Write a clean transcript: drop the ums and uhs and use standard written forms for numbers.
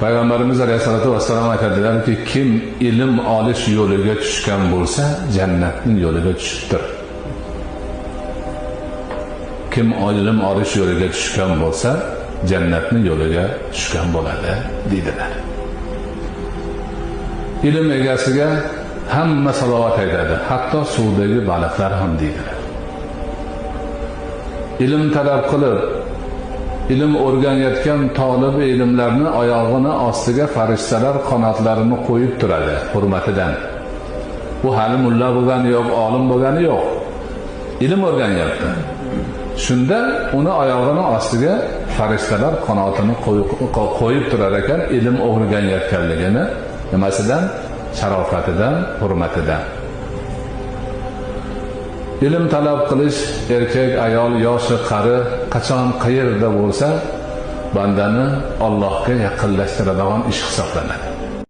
Payg'ambarimiz alayhisalotu vassalom aytadilarki, kim ilm olish yo'liga tushgan bo'lsa, jannatning yo'liga tushibdir. Kim ilm olish yo'liga tushgan bo'lsa, jannatning yo'liga tushgan bo'ladi, deydilar. Ilm egasiga hamma salovat aytadi, hatto suvdagi baliqlar ham, deydilar. Ilm talab qilib, ilm o'rganayotgan tolib ilmlarni oyog'ini ostiga farishtalar qanotlarini qo'yib turadi hurmatidan. Bu hali mulla bo'lgani yo'q, olim bo'lgani yo'q. Ilm o'rganyapti. Shunda uni oyog'ini ostiga farishtalar qanotini qo'yib turar ekan, ilm o'rganayotganligini nimasidan? Sharofatidan, hurmatidan. Ilm talab qilish erkak, ayol, yoshi, qari, qachon qayerda bo'lsa, bandani Allohga yaqinlashtiradigan ish hisoblanadi.